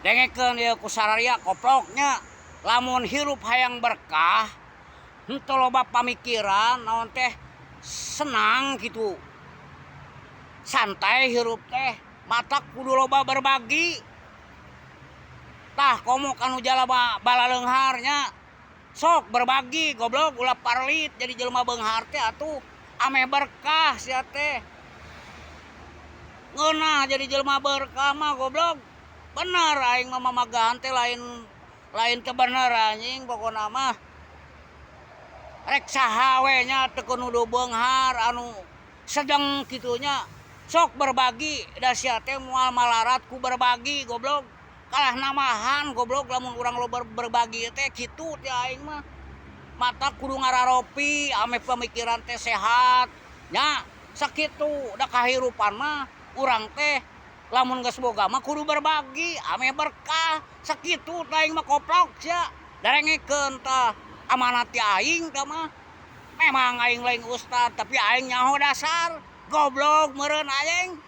Dengekeun ieu ku sararia koplok nya. Lamun hirup hayang berkah, henteu loba pamikiran naon teh, senang kitu. Santai hirup teh, matak kudu loba berbagi. Tah, komo kanu jalma balaleunghar nya. Sok berbagi, goblok, ulah parlit jadi jelema beunghar teh atuh ameh berkah sia teh. Ngeunah jadi jelema berkah mah, goblok. Bener aing mah mamagahan teh, lain lain teu bener anjing. Pokona mah rek saha we nya, teu kudu beunghar, anu sedeng kitu nya, sok berbagi da sia teh moal malarat ku berbagi, goblok. Kalah namahan, goblok, lamun urang loba berbagi teh. Kitu teh aing mah, matak kudu ngararopi ameh pamikiran teh sehat nya. Sakitu da kahirupan mah urang teh lamun geus boga mah kudu berbagi ameh berkah. Sakitu tah aing mah, koplok sia. Darengekeun tah amanat ti aing tah mah. Memang aing lain ustad, tapi aing nyaho dasar, goblok meureun aing.